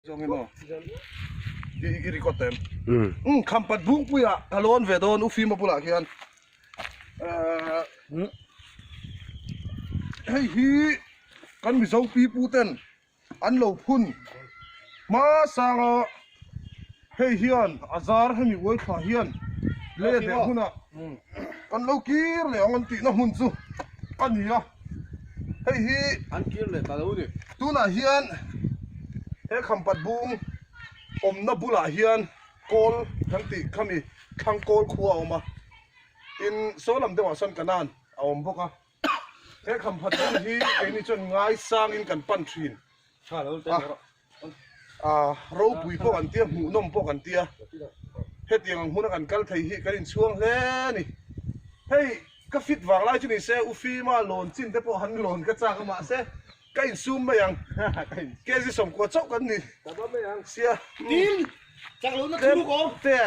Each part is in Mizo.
Zawng emaw i i record em? Umm Khampat Bungpuiah ka lawn ve dawn U Fima bulah hian ehh hei hi kan Mizo pipu ten an lo phun hmasanga hei hian a zar hemi uai thla hian lei a deh hunah kan lo kir leh ang an tihna hmun chu a ni a. Hei hi an kir leh ta lo ni. Tunah hian he Khampat bung awmna bulah hian kawl kan tih khami thlang kawl khua a awm a, tin saw lam deuhah sawn Kanan a awm bawk a. He Khampat bung hi keini chuan ngaisangin kan pan thin a, ropui pawh kan tia, hmuhnawm pawh kan tia. Hetiang ang hmuna kan kal thei hi kan inchhuang hle a ni. Hei ka fit vang lai chu ni se U Fima lawn chin te pawh han lawn ka chak a mahse ka insum mai ang. KG 90 chauh kan ni sia. Tlem te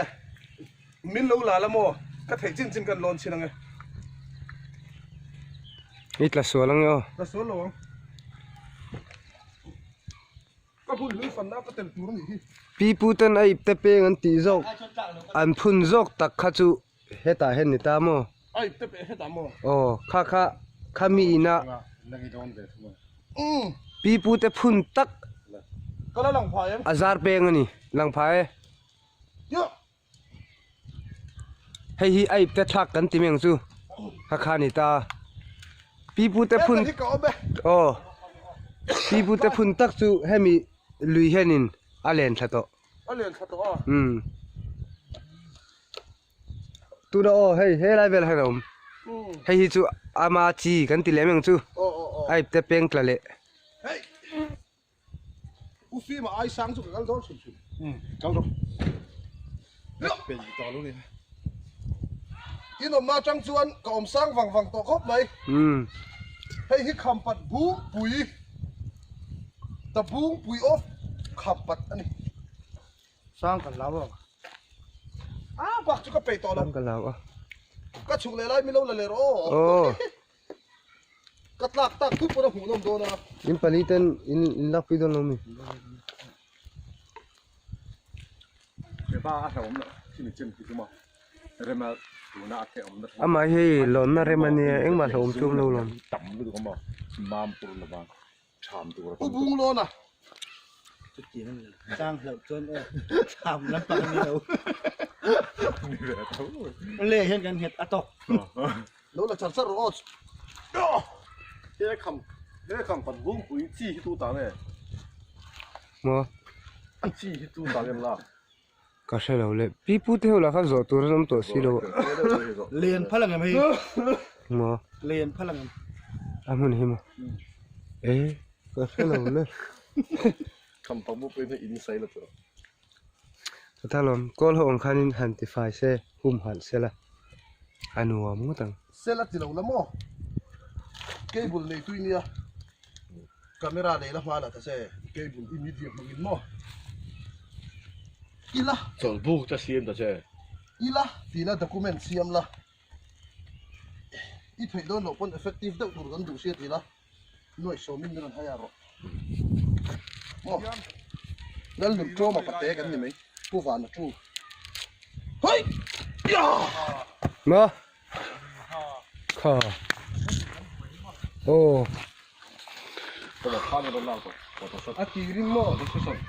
min lo la la maw ka theih chin chin kan lawn chin ang e. I tla sual ang e aw. Tla sual lo ang. Ka hmun hlui fanna ka tel tur a nih hi. Pi pu ten a ip te peng an tih zawk an phun zawk tak kha chu hetah hian ni ta maw? A ip te peng hetah maw? Aw kha kha kha mi ina pi pu te phun tak Ka la lang phai em? A zar peng a ni lang phai e. Hei hi a ipte thlak kan ti mai ang chu kha kha ni ta pi pu te phun aw pi pu te phun tak chu hemi lui hianin a len thla tawh a len thla tawh a umm tuna aw hei helai vel hian a awm hei hi chu ama chi kan ti leh mai ang chu a ipte peng tla leh. U Fima ai sang chu ka kal dawn hrim hrim. Umm kal rawh. Pe tawh lo ni. In awmna atang chuan ka awm sang vang vang tawh khawp mai. Umm. Hei hi Khampat Bungpui, The Bungpui of Khampat a ni. Sang ka hlau a. A bak chu ka peih tawh lo. Sang ka hlau a. Ka chhuk leh lai min lo la leh rawh aw. Aw. Ka tlak tak thut pawn a hmuhnawm dawn a. In pali ten in in lak pui dawn lo mi. Heba a hlauhawm loh khi mi chen khi chu maw rema tuna a theh awm na Amah hi lawnna rem a nia engmah hlauhawm chu awm lo lawm. Tam lutuk a maw mam tur lova Tham tur a U bung lawn a. Chutiang a ni lo. Chang hlauh chuan aw tham lampang a ni lo. Ni ve tho. Le hian kan nghet a tawk. Lo la char char rawh aw. He kham he kham pat bungpui chi hi tu ta nge? Maw? A chi hi tu ta nge la? Ka hre lo le. Pi pu te ho lah khan zawh tur an awm tawh si lo. Len phal ang em hei? Maw? Len phal ang em? A hmun hi maw? E ka hre lo le. Kham pak buk pawhin hei in sai la tawh. Chutah lawm kawl ho ang khanin han ti fai se hum halh se la a nuam ngawt ang. Sel a ti lo la maw? Cable nei tui nia camera nei la hma la ta che cable i media hmangin maw? Ila. Chawlhbuk te siam ta che. Ila tih la document siam la. I theih dawn loh pawn effective deuh tur kan duh sia tih la nuaih sawmin min rawn hai a rawh. Maw Lalnun tlawma pate kan ni mai Pu Vana tu. Hoi! Ya! Maw? Kha. Aw. A tirin maw?